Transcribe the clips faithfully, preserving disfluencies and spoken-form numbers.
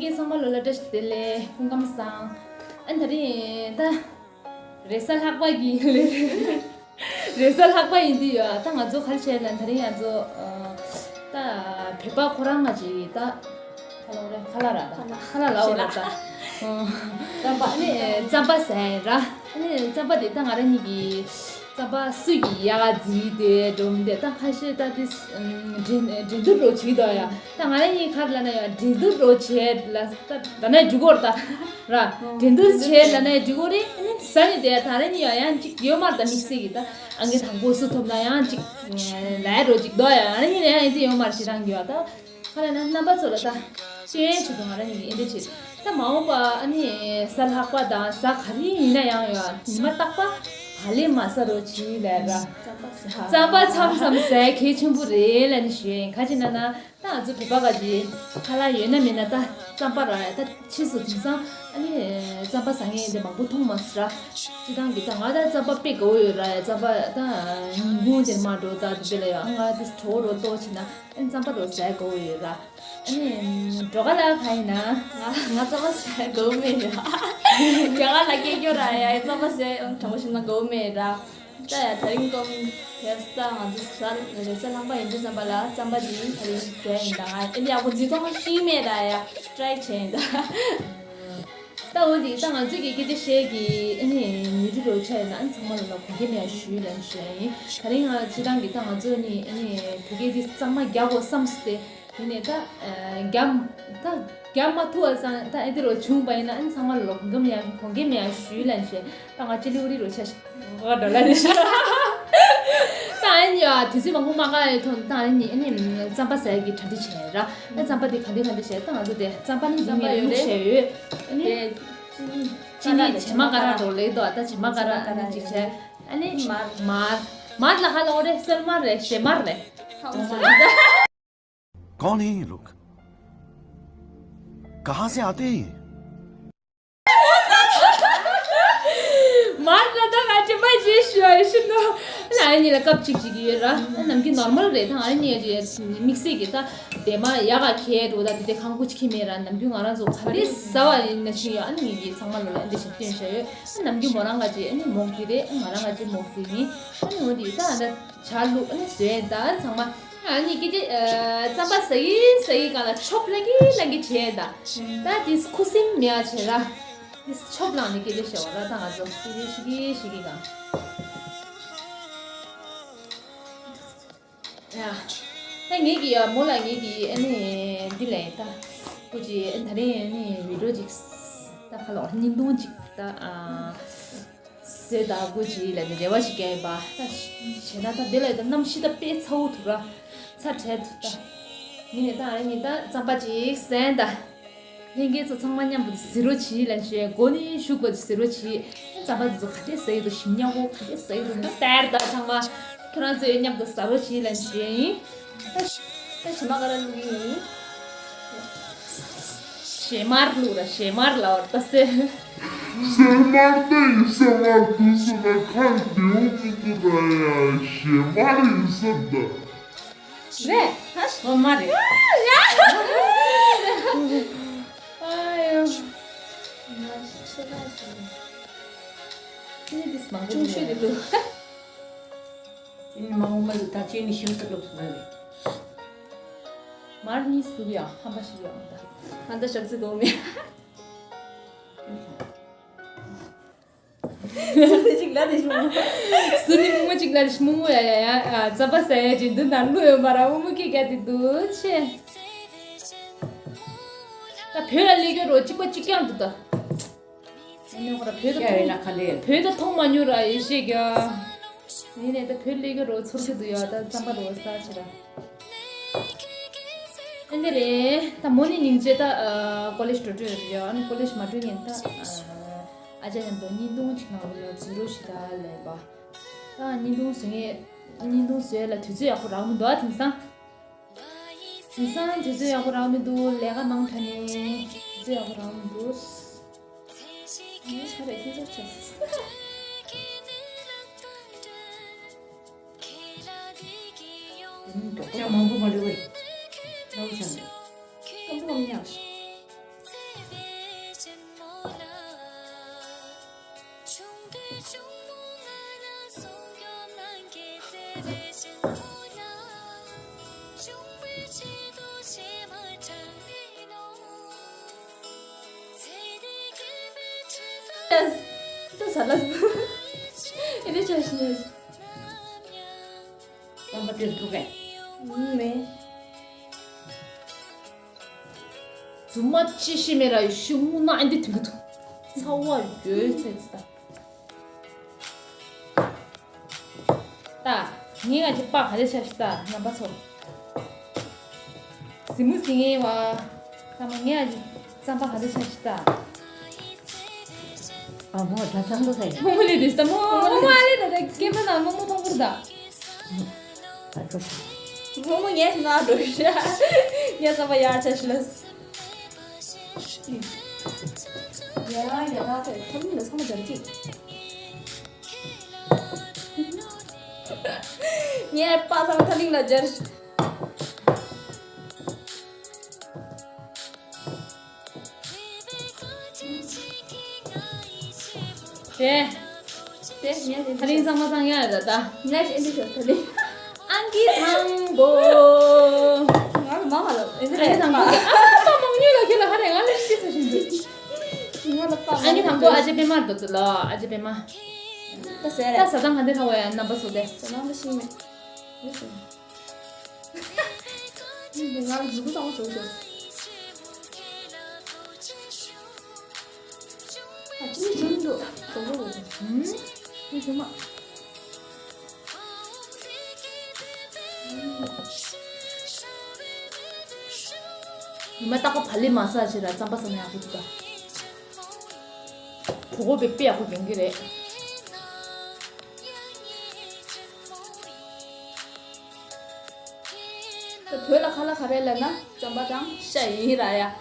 ཁྱེད་ཚང་མ་ལོ་ལ་བཀྲ་ཤིས་བདེ་ལེགས། སྐུ་ཁམས་བཟང་། ཨ་ནི་ད་རིང་ད་རེས་གཟའ་ལྷག་པ་ཡིན་དུས་ཡོད། རེས་གཟའ་ལྷག་པ་ཡིན་དུས་ཡོད། ད་ང་ཚོ་ག་རེ་བྱས་ལབ་ན། ད་རིང་ང་ཚོ་ཨ་ད་བོད་པ་ཁོ་རང་ང་ཅིག་ད་ཁ་ལག་རེད། ཁ་ལག་ར་ད། ཁ་ལག་ལའོ་ར་ད། རྩམ་པ། ཨ་ནི་རྩམ་པ་ཟ་ཡ་ར། ཨ་ནི་རྩམ་པ་དེ་ད་ང་རང་གཉིས་ཀྱིས་རྩམ་པ་སུ་ཡིས་ཡག་ག་བརྫིས་ཏེ་འགྲོ་མི་འདུག་ད་ཁ་ཤས་ད་དེ་འགྲན་འགྲན་བསྡུར་རོ་བྱེད་ཀྱི་འདུག་ཡ། ད་ང་རང་གཉིས་ག་རེ་ལབ་ན་ཡ། འགྲན་བསྡུར་རོ་བྱེད་ལབ་ད་ལབ་ན་འགྲིག་གོ་ར་ད་ར། འགྲན་བསྡུར་བྱེད་ལབ་ན་འགྲིག་གོ་རེད། ཨ་ནི་ཟ་ནི་དེ་ད་རང་གཉིས་ཡ་ཡང་གཅིག་ཡོད་མ་རེད། ད་དམིགས་བསལ་གྱི་ད་ཨང་ཀི་དང་པོ་སུ་ཐོབ་ན་ཡང་གཅིག་ལབ་རོ་གཅིག་འདུག་ཡ། ང་རང་གཉིས་ལ་ཡང་ཨེ་འདི་ཡོད་མ་རེད། ཞེ་སྡང་གི་ཡ། ད་ག་རེ་ན་རྣམ་པ་ཚོ་ལ་ད་སྐྱོན་ཡོན་བྱེད་དུ་ང་རང་གཉིས་ཀྱིས་ཨེ་འདི་བྱེད། ད་མ་འོངས་པ་ཨ་ནི་གཟའ་ལྷག་པ་དང་གཟའ་ག་རེ་ཡིན་ན་ཡང་ཡ། ཉི་མ་རྟག་པ་ག་ལེ་མ་ཟ་རོ་བྱེད་ལབ་ར། རྩམ་པ་ཟ། རྩམ་པ་མཚམས་མཚམས་ཟ་གལ་ཆེན་པོ་རེད་ལབ་ནས་ཞུ་ཡ་ཡིན། ག་ཅི་ན་ན་ད་ང་ཚོ་བོད་པ་ག་ཅི་ཁ་ལག་ཡོད་ན་མེད་ན་ད་རྩམ་པ་ར་ད་ཕྱིས་སུ་དེང་སང་ཨ་ནི་རྩམ་པ་ཟ་མཁན་དེ་མང་པོ་མཐོང་མ་སོང་ར། སྤྱིར་བཏང་གི་ད་ང་ད་རྩམ་པ་དཔེ་དགའ་བོ་ཡོད་ར་ཡ། རྩམ་པ་ད་ཉིན་གུང་དེར་མ་འགྲོ་ད་དེ་འདྲ་ལ་ཡ། ང་དེ་གྲོད་ཁོག་རོ་ལྟོགས་བྱས་ན་ཨ་ནི་རྩམ་པ་རོ་ཟ་དགའ་བོ་ཡོད་ར། ཨ་ནི་སྒྲོལ་དཀར་ལགས་ག་ཡིན་ན། ང་ང་རྩམ་པ་ཟ་དགའ་བོ་མེད་ར། རྒྱ་གར་ལ་སྐད་སྐྱོ་ར་ཡ། རྩམ་པ་ཟ་དྲང་པོ་བཤད་ན་དགའ་བོ་མེད་ར། ད་ཡ་དེ་རིང་ཀོམ་དེབ་ད་ང་ཚོ་ས་རེས་གཟའ་ལྷག་པ་ཡིན་དུས་ཙམ་པ་ལ་རྩམ་པ་འདི་དེ་རིང་ཟས་ཡིན། ད་ང་ཨེ་འདི་ཡག་པོ་བརྫིས་མཐོང་ཤེས་མེད་ར་ཡ། ཊ་རའི་བྱས་ཡིན་ད། ད་འོ་འདི་ད་ང་ཚོས་ཀྱི་སྐད་ཆ་བཤད་ཀྱི་ཨ་ནི་ཉུང་འཕྲི་རོ་ཆ་ཡིན་ན་ཨ་ནི་ཚང་མ་ལ་ལ་དགོངས་འགལ་མེད་ཡ་ཞུས་ལབ་ནས་ཞུ་ཡ་ཡིན། ད་རིང་ང་སྤྱིར་བཏང་གི་ད་ང་ཚོ་ནི་ཨ་ནི་བོད་སྐད་འདི་གཙང་མ་རྒྱག་དགོས་བསམ་སྟེ། དེ་ནས་ད་ཨ་རྒྱ་ད་རྒྱ་མ་ཐུབ་པ་སང་ད་ཨེ་འདི་རོ་བྱུང་པ་ཡིན་ན་ཨ་ནི་ཚང་མ་ལ་ལ་དགོངས་འགལ་མེད་ཡ་དགོངས་འགལ་མེད་ཡ་ཞུས་ལབ་ནས་ཞུ་ཡ། ད་ང་ཅི་ལི་ཝ་རི་རོ་ཆ་ཞིག་ཨོ་ད་ལ་ནི་ཤ། ད་ཨ་ནི་ཡ་དུས་ཚོད་མང་པོ་མ་ག་ཡ་ཐོན། ད་ཨ་ནི་ཨ་ནི་རྩམ་པ་ཟ་ཡ་གི་གྲ་སྒྲིག་བྱས་ར། ཨ་རྩམ་པ་དེ་ག་འདྲ་ག་འདྲ་བྱས། ད་ང་ཚོ་དེ་རྩམ་པ་ནི་ཡིན་མིན་ལུག་བྱས་ཡོད། ཨ་ནི་ཅི་ནི་ཅི་ནི་བྱེ་མ་ཀ་ར་རོ་ལེགས་དོ། ད་བྱེ་མ་ཀ་ར་ཨ་ནི་ཅིག་བྱས། ཨ་ནི་མར་མར་མར་ལ་ཧ་ལོ་རེད། སོལ་མར་རེད། ཞེ་མར་རེད། ཧ་ཧ། कौन है ये लोग? कहाँ से आते हैं ये? མར་ལ་ད་ང་ཅི་མ་ཅི་ཞུ་ཨེ་ཤི་ནོ། ལ་ཨ་ནི་ལ་སྐབས་གཅིག་ཅིག་ཡོད་ར། ནམ་རྒྱུན་ནོར་མལ་རེད། ད་ཨ་ནི་ཅི་དམིགས་བསལ་གྱི་ད་དེ་མ་ཡག་ག་ཁྱེད་འགྲོ་ད་དེ་དེ་ཁང་ཁུ་ཅི་ཁྱི་མེད་ར། ནམ་རྒྱུན་ང་རང་ཚོ་ག་ལེ་ཟ་བ་ཡིན་ན་ཤི་ཡོད། ཨ་ནི་ངེད་ཀྱི་ཚང་མ་ལ་ལ་འདི་ཞིག་སྟོན་བྱ་ཡོད། ནམ་རྒྱུན་མོ་རང་ག་ཅི་ཨ་ནི་མོག་དེ་རེད། ང་རང་ག་ཅི་མོག་དེ་ཡིན། ཨ་ནི་འོ་དེ་ད་ཨ་ད་ཇ་བླུགས་ཨ་ནི་བཟོས་ད་ཚང་མ། ཨ་ནི་སྐད་ཆ་ཨ་རྩམ་པ་ཟ་གི་ཟ་གི་སྒང་ལ་ཆོབ་ལང་གི་ལང་གི་བྱས་ད། ད་དེ་ཁུ་སིམ་མེད་ཡ་བྱས་ར། དེ་ཆོབ་ལང་ནི་སྐད་ཆ་བཤད་པ་ར། ད་ང་ཚོ་སྐད་ཆ་ཤི་གི་ཤི་གི་སྒང་། ཡ། ད་ངེད་ཀྱི་ཡ་མོ་ལ་ངེད་ཀྱི་ཨ་ནི་འདི་ལས་ད་ཁོ་ཅི་ད་རིང་ཨ་ནི་བི་ཌིའོ་ཅིག་ད་ཁ་ལོ་བརྙན་ཐུང་ཅིག་ད་ཨ། ཟས་དང་གོ་ཅི་ལ་ནི་རེ་བ་ཞིག་རྒྱག་ཡིན་པ། ད་བྱས་ན་ད་དེ་ལ་ད་གནམ་གཤིས་ད་དཔེ་ཚ་བོ་འདུག་ར། ཚ་དྲགས་འདུག་ད། ཡིན་ནའི་ད་ཨ་ནི་ད་རྩམ་པ་ཅིག་ཟས་ད། ལྷན་རྒྱས་ཚོ་ཚང་མ་མཉམ་དུ་ཟི་རོ་བྱིས་ལ་བྱས། མགོ་ནི་ཞུགས་པ་ཟི་རོ་བྱིས། རྩམ་པ་འདི་ཚོ་ག་འདྲས་ཟ་ཡི་འདུག་ཞིམ་ཉམས་པོ་ག་འདྲས་ཟ་ཡི་འདུག་ན་ལྟར་ད་ཚང་མ་ཁྱོད་རང་ཚོས་མཉམ་དུ་ཟ་རོ་བྱིས་ལ་བྱས་ཡིན། ད་ད་བྱེ་མ་ཀ་ར་བླུག་གི་ཡིན། ཞེ་མར་བླུག་ར། ཞེ་མར་ལ་བར་ད་སེ། སེ་མར་ད་ཡིན་ས་མར་འདུག་སེ་ན་ཁ་བདེ་བོ་མི་འདུག་ད་ཡ། ཞེ་མར་ཡིན་ས་ད། རེད། ཧ་ཧོ་མ་རེད། ཨ་ཡོ། ཅི་ནི་འདི་མང་པོ་ཆུང་ཤོས་འདི་འདུག་ཅི་ནི་མང་པོ་མ་འདུག་ད་ཅི་ནི་ཞིམ་ས་ལོག་སོང་ད་རེད། མར་གཉིས་འདུག་ཡ། ཧམ་པ་ཞིག་ཡོད་ད། ང་ད་ཞག་ཚི་དགོས་མེད། སུ་ནི་གཅིག་ལ་དེ་ཞིག་མོ། སུ་ནི་མོ་གཅིག་ལ་དེ་ཞིག་མོ་མོ་ཡ་ཡ་ཡ། རྩམ་པ་ཟ་ཡ་ཅིག་འདི་ནང་བླུགས་ཡོད་མ་ར། མོ་མོ་སྐད་རྒྱག་དེ་འདུག་ཆེ། ད་བོད་ལ་སླེབས་ཡོད་རོ་གཅིག་པ་གཅིག་རྐྱང་འདུག་ད། ཨ་ནི་ཁོ་ར་བོད་ད་ཤ་ཡོད་ན་མཐོང་ག་ལེ། བོད་ད་མཐོང་མ་མྱོང་ར་ཡེ་ཤེས་རྒྱ། ཡིན་ནའི་ད་བོད་སླེབས་ཡོད་རོ་ཚོར་གི་འདུག་ཡ། ད་རྩམ་པ་རོ་ཟ་ཆེ་ར། ཨ་འདི་རེད། ད་མོ་ནི་སྙིང་རྗེ་ད་ཨ་ཀོ་ལེཇ་འགྲོ་འགྲོ་ཡོད་རེད་ཡ། ཨ་ནི་ཀོ་ལེཇ་མ་འགྲོ་སྔོན་ད་ཨ་ཨ་ཅག་མཉམ་དུ་བརྙན་ཐུང་ཅིག་ནང་ལ་འཛུལ་རོགས་ཞེས་ད་ལབ་པ། ད་བརྙན་ཐུང་བཟོ་ངེས་བརྙན་ཐུང་བཟོས་ལ་དུས་ཚོད་ཡག་པོ་རག་མི་འདུག་ཨ། དེང་སང་དེང་སང་དུས་ཚོད་ཡག་པོ་རག་མི་འདུག་ལས་ཀ་མང་དྲགས་ནས་དུས་ཚོད་ཡག་པོ་རག་མི་འདུག་ངས་ཁ་རེ་ཁྱེད་ཚོར་ཆགས་སོང་། ཅང་མང་པོ་མ་འགྲོ་བས། རོགས་བྱ་འདུག་སྐམ་པོ་མི་ཉག་ཨེ་འདྲ་བྱས་ཤིང་། རྩམ་པ་དེ་འདུག་གས། ཨུམ་མེ། རྫུན་མ་ཅི་ཤེས་མེད་ར་ཤི་མུ་ན་ཨེ་འདི་དུང་གི་དུ། ཚ་བ་ཡོད་ཚད་ད། ད། ངས་ང་ཅི་པ་ག་རེ་ཆ་ཤི་ད་རྣམ་པ་ཚོ། ཟི་མུ་ཟི་ངེ་བ། ཚང་མ་ངས་ང་ཅི་རྩམ་པ་ག་རེ་ཆ་ཤི་ད། ཨ་མོ་ད་ཚང་མ་ཟེར། མོ་མོ་ལེ་དེ་ད་མོ་མོ་མོ་ཨ་ལེ་ད་ད་སྐེད་པ་ན་མོ་མོ་མཐོང་གི་རེད་ད། ད་ཚོ་ཟེར། མོ་མོ་ངས་ང་འགྲོ་ཤ། ངས་རྩམ་པ་ཡར་ཆ་ཤི་ལ། ཡ་ཡ་ད་ཚེ་ཐམ་མི་ལ་ཚང་མ་འདར་ཅིག་ངས་པ་སང་ཐ་ལིང་ལ་སྦྱར། དེ། དེ་ངས་དེ་ཐ་ལིང་ཚང་མ་སང་ཡ་ཡ་ད་ད། ངས་ཨེ་འདི་ཤོར་ཐ་ལིང་། ཨང་ཀི་དང་པོ། ང་ལ་མ་ཧ་ལ་ཨེ་འདི་ཨང་ཀི་དང་པོ། ཨ་མ་མང་ཉུང་ལ་ཁྱོད་ལ་ཧ་རེ་ང་ལ་ཤི་ས་ཞིག་འདུག་ང་ལ་པ་ཨང་ཀི་དང་པོ་ཨ་ཅེ་པད་མ་འདུག་ལ་ཨ་ཅེ་པད་མ། ད་ཟེར་རེད། ད་ཟ་དང་ག་འདི་ཧ་བ་ཡ་རྣམ་པ་ཚོ་དེ། ཟ་དང་ད་ཤི་མེད། ང་ལ་གཟུགས་པོ་བཟང་པོ་བཟོ་ཤོག་ཨ་ཅི་ནི་ཞིམ་འདུག་གྲོགས་པོ་རེད། ཨུམ། ཅི་ཞིམ་མ། ཉི་མ་རྟག་པ་བ་ལི་མ་ས་ཆེ་ར་རྩམ་པ་ཟ་ན་ཡག་པོ་འདུག་ད། གྲོགས་པོ་བེ་པེ་ཡག་པོ་ཡོང་གི་རེད། ད་བོད་ལ་ཁ་ལག་ག་རེ་ལབ་ན་རྩམ་པ་དང་ཤ་ཡིན་ར་ཡ།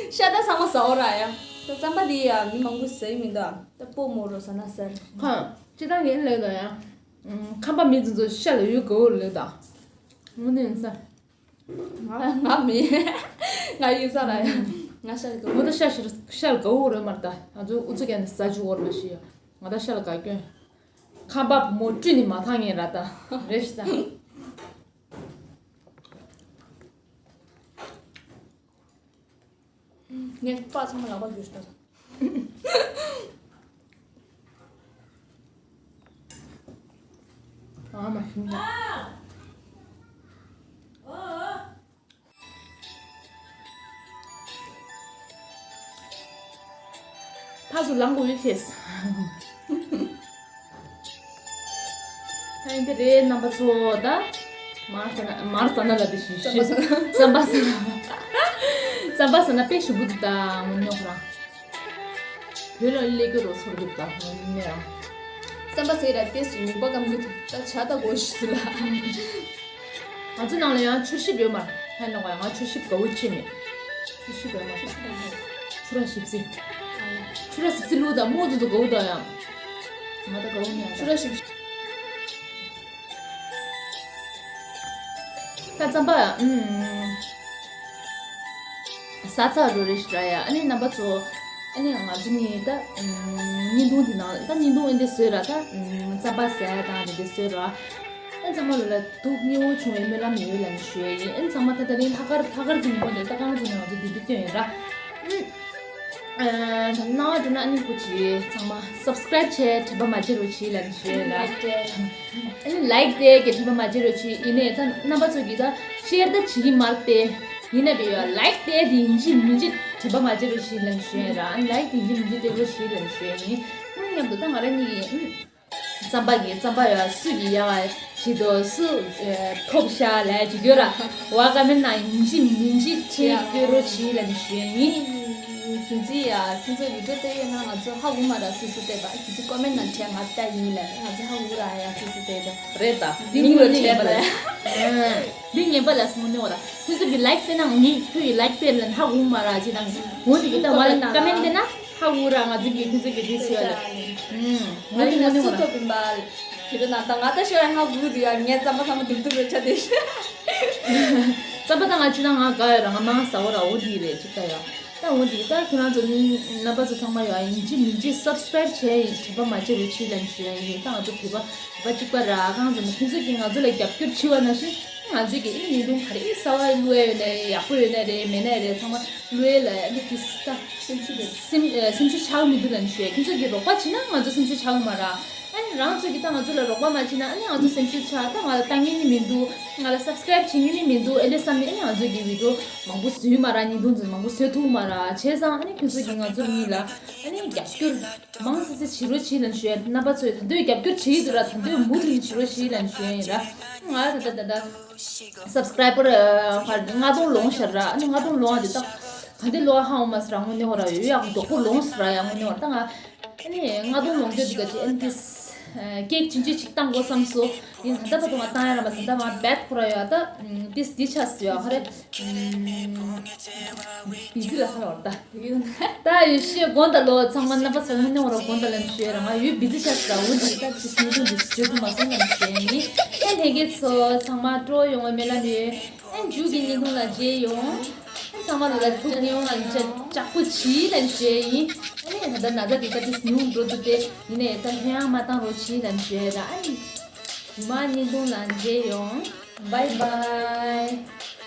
ཤ་ད་ཚང་མ་ཟ་འོ་ར་ཡ། ད་རྩམ་པ་འདི་ཡ་མི་མང་པོ་ཟ་ཡི་མི་འདུག་ད་སྤོ་མོ་རོ་ཟ་ན་ཟེར། ཁ། ཅི་ད་ངས་ལབ་ད་ཡ། ཁམས་པ་མི་ཚོ་ཚོ་ཤ་ལ་ཡོད་དགའ་བོ་ལབ་ད། དངོས་གནས་ཡིན་ས། ང་ང་མི། ང་ཡིན་ས་ར་ཡ། ང་ཤ་ལ་དགའ་བོ། ང་ད་ཤ་ཤ་ཤ་ལ་དགའ་བོ་རེད་མ་རེད་ད། ང་ཚོ་ཨུ་ཚུགས་ཀྱང་ཟ་བཅུག་འོ་ར་མ་ཤི་ཡ། ང་ད་ཤ་ལ་དགའ་སྐྱོན། ཁམས་པ་བུ་མོ་བཀྲུས་ནས་མ་ཐང་ངེས་ར་ད། རེད་ཤི་ད། ངས་པ་ཚང་མ་ལག་པ་འགྱུར་ཤི་ད། ཨ་མ་ཤི་ད། ཕར་ཚུར་ལངས་དགོས་ཡོད་ཤེས། ཨ་འདི་རེད་རྣམ་པ་ཚོ་ད། མར་ཟ་ན་མར་ཟ་ན་ལ་དེ་ཞིག་ཞིག་རྩམ་པ་ཟ་ན། རྩམ་པ་ཟ་ན་དཔེ་ཞིམ་པོ་འདུག་ད་མོ་ཉོག་རང་། བོད་ལ་སླེབས་ཀྱི་རོགས་ཚོར་གྱི་ད་ཧོན་ནས་རང་། བསམ་པ་ཟེར་ར་ཏེས་ཀྱི་ནུས་པ་གམ་གྱི་ད་བྱ་ད་གོ་ཤི་ལ། ང་ཚོ་ནང་ལ་ཡང་ཆུ་ཤིབ་ཡོད་མ་རེད། ཧན་ནོ་ཡང་ང་ཆུ་ཤིབ་དགའ་བོ་ཅི་མེད། ཆུ་ཤིབ་ཡོད་མ་རེད། ཆུ་ར་ཞིབ་སི། ཆུ་ར་ཞིབ་སི་ལུག་ད་མོ་ཚོ་ཚོ་དགའ་བོ་ད་ཡང་། ང་ད་དགའ་བོ་ཉལ་ཆུ་ར་ཞིབ། ད་རྩམ་པ་ཨུམ། ས་ཚ་རུ་རེ་ཞིག་ར་ཡ་ཨ་ནི་རྣམ་པ་ཚོ། ཨ་ནི་ང་ཚོ་ནི་ད་ཨུམ་བརྙན་ཐུང་འདི་ནང་ད་བརྙན་ཐུང་ཨེ་འདི་བཟོས་ར་ད་ཨུམ་རྩམ་པ་ཟས་དང་དེ་འདི་བཟོས་ར། ཨ་ཚང་མ་ལ་ལ་སྡུག་བསྔལ་བོ་བྱུང་བའི་སྨོན་ལམ་ཡོད་ལ་ནི་ཞུ་ཡ་ཡིན། ཨ་ཚང་མ་ད་ད་རིང་ལྷག་དཀར་ལྷག་དཀར་གྱི་ཉིན་མོ་ནས་ད་གང་ཚོ་ནས་ང་ཚོ་འདི་འདི་སྟོན་ཡིན་ར། ཨུམ། ཨ་ད་སྣང་བ་འགྲོ་ན་ཨ་ནི་ཁུ་ཅི་ཚང་མ་སབ་སི་ཀ་རེབ་བྱས་དྲན་པ་མ་བརྗེད་རོགས་བྱེད་ལ་ནི་ཞུ་ཡ་ཡིན་ར། ཨ་ནི་ལའིག་དེ་གི་དྲན་པ་མ་བརྗེད་རོགས་བྱེད། ཡིན་ནའི་ད་རྣམ་པ་ཚོ་གིས་ད་ཤེར་ད་བྱེད་ཀྱི་མ་རེད་དེ། ཡིན་ན་བེ་ཡོ་ལའིག་དེ་དེ་ཡིན་གཅིག་མིན་གཅིག་དྲན་པ་མ་བརྗེད་རོགས་བྱེད་ལ་ནི་ཞུ་ཡ་ཡིན་ར། ཨ་ནི་ལའིག་དེ་ཡིན་གཅིག་མིན་གཅིག་དེ་རོགས་བྱེད་ལ་ནི་ཞུ་ཡ་ཡིན། ཨུམ་མཉམ་དུ་ད་ང་རང་གཉིས་ཀྱིས་ཨུམ། རྩམ་པ་གི་རྩམ་པ་ཡོད་སུ་གི་ཡག་བྱེད་དོ་སུ་ཐོབ་ཤག་ལས་བྱེད་རྒྱུ་ར་བ་ཀ་མེན་ན་ཡིན་གཅིག་མིན་གཅིག་ཁྲིད་སྐྱོ་རོ་བྱེད་ལ་ནི་ཞུ་ཡ་ཡིན། ཁྱེད་ཚོས་ཡ་ཁྱེད་ཚོ་བི་ཌིའོ་ལྟ་ཡོད་ན་ང་ཚོ་ཧ་གོ་མ་ར་སུ་སུ་བལྟས་པ་ཁྱེད་ཚོ་ཀོ་མེན་ན་བྲིས་ང་ལྟ་ཡིན་ལ་ང་ཚོ་ཧ་གོ་ར་ཡ་སུ་སུ་བལྟས་ད། རེད་ད། མིང་ལ་བྲིས་པ་ལ། འདི་ངན་པ་ལ་སོང་ནི་བ་ར། ཁྱེད་ཚོ་གི་ལའིག་བལྟས་ན་ངས་ཁྱོད་ཀྱི་ལའིག་བལྟས་ལ་ཧ་གོ་མ་ར་ཅི་དང་འོ་དེ་གི་ད་བ་ཀོ་མེན་ན་ཀ་མེན་བལྟས་ན། ཧ་གོ་ར་ང་ཚོ་གི་ཁྱེད་ཚོ་གི་དེ་ཤེས་ཡ་ལ། ང་ཡིན་ན་སུ་ཐོབ་པིན་པ། ཁྱེད་ཚོ་ན་ད་ང་ད་ཤོད་ཧ་གོ་དུ་ཡ་ངས་རྩམ་པ་ཚང་མ་དུབ་དུབ་རེ་ཆ་དེ་ཤེས། རྩམ་པ་ད་ང་ཅི་ད་ང་དགའ་ཡོད་ར་ང་མང་ཟ་འོ་ར་འོ་དེ་རེད་ཅིག་ད་ཡ། ད་འོ་དེ་ད་ཁྱེད་རང་ཚོ་ནི་རྣམ་པ་ཚོ་ཚང་མ་ཡ་ཡིན་གཅིག་མིན་གཅིག་སབ་སི་ཀ་རེབ་བྱས་ཡིན་དྲན་པ་མ་བརྗེད་རོགས་བྱེད་ལ་ནི་ཞུ་ཡ་ཡིན། ད་ང་ཚོ་བོད་པ་བོད་པ་གཅིག་པ་ར་གང་ཚོ་ནི་ཁྱེད་ཚོ་གི་ང་ཚོ་ལ་རྒྱབ་སྐྱོར་བྱེད་པ་ནང་བཞིན། ང་ཚོས་ཀྱི་ཨེ་ནི་བརྙན་ཐུང་ག་རེ་གསར་པ་བླུགས་ཡ་ཡོད་ན་ཡག་པོ་ཡོད་ན་རེད་མེད་ན་རེད་ཚང་མ་བླུགས་ཡ་ལ་ཨེ་ནི་ཏིས་ད་སེམས་ཤུགས་སེམས་སེམས་ཤུགས་ཆག་མི་འདུག་ལབ་ནས་ཞུ་ཡ། ཁྱེད་ཚོས་ཀྱི་རོགས་པ་བྱེད་ན་ང་ཚོ་སེམས་ཤུགས་ཆག་མ་ར། ཨ་ནི་རང་ཚོས་ཀྱི་ད་ང་ཚོ་ལ་རོགས་པ་མ་བྱེད་ན་ཨ་ནི་ང་ཚོ་སེམས་ཤུགས་ཆག་ད་ང་ལ་ལྟ་ཉན་ནི་མི་འདུག་ང་ལ་སབ་སི་ཀ་རེབ་བྱེད་ཉན་ནི་མི་འདུག་ཨེ་འདྲ་བསམ་ནས་ཨ་ནི་ང་ཚོས་ཀྱི་བི་ཌི་ཡོ་མང་པོ་བཟོས་མ་ར། བརྙན་ཐུང་ཚོ་མང་པོ་བཟོས་ཐུབ་མ་ར། བྱས་ཙང་ཨ་ནི་ཁྱེད་ཚོས་ཀྱི་ང་ཚོ་གཉིས་ལ་ཨ་ནི་རྒྱབ་སྐྱོར་མང་ཙམ་ཙམ་བྱེད་རོགས་བྱེད་ལབ་ཞུ་ཡ། རྣམ་པ་ཚོས་ད་དུང་རྒྱབ་སྐྱོར་བྱེད་ཀྱི་འདུག་ར། ད་དུང་མུ་མཐུད་ནས་བྱེད་རོགས་བྱེད་ལབ་ཞུ་ཡ་ཡིན་ར། ང་ད་ད་ད་ད་སབ་སི་ཀ་རའི་བར་ལྔ་སྟོང་ལོངས་ཤར་ར། ཨ་ནི་ལྔ་སྟོང་ལོངས་ཨ་དེ་ད་ག་འདྲ་ལོ་ཧ་འོང་མ་སི་ར་དངོས་གནས་ཧོ་ར་ཡོད་ཡག་མདོག་པོ་ལོངས་སི་ར་ཡ་དངོས་གནས་ཧོ་ར། ད་ང་ཨ་ནི་ལྔ་སྟོང་ལོངས་རྒྱུ་དེ་ག་ཅི་ཨ་ནི་ཏིས་ཀེག་ཆུང་ཆུང་ཅིག་བཏང་དགོས་བསམ་སོང་། ཡིན་ད་ལྟ་བར་དུ་ང་བཏང་ཡ་ར་མ་ཟིན་ད་ང་བེད་ཁོ་ར་ཡོད། ད་ཏིས་འདི་ཆགས་སི་ཡོད་ཧ་རེ། བི་ཛི་ལ་ཧ་ལ་བར་ད། ད་ཡོད་ཤེས་དགོངས་དག་ལོ་ཚང་མ་རྣམ་པ་ཚོ་དངོས་གནས་ཧོ་ར་དགོངས་དག་ལབ་ནས་ཞུ་ཡ་ར། ང་ཡོད་བི་ཛི་ཆགས་སི་ར། འོ་འདི་ད་ཏིས་ནི་དུ་འདི་བཟོས་ཐུབ་མ་སོང་ལབ་ནས་ཞུ་ཡ་ཡིན། ཨེ་ལྷན་རྒྱས་ཚོ་ཚང་མ་སྤྲོ་ཡོང་བའི་སྨོན་ལམ་ཡོད། ཨེ་མཇུག་གི་བརྙན་ཐུང་ལ་མཇལ་ཡོང་། ཨེ་ཚང་མ་ལ་ཐུགས་ཉེ་བོ་ལ་ཅག་ཅག་པོ་བྱིས་ལབ་ནས་ཞུ་ཡ་ཡིན། ཨ་ནི་ད་ལྟ་ན་ཚ་དེ་ད་ཏིས་ཉུང་འགྲོ་འདུག་སྟེ་ཡིན་ནའི་ད་ལྷོད་ཡངས་མ་བཏང་རོགས་བྱིས་ལབ་ནས་ཞུ་ཡ་ར། ཨ་ནི་རྗེས་མ་བརྙན་ཐུང་ལ་མཇལ་ཡོང་། བའི་བའི།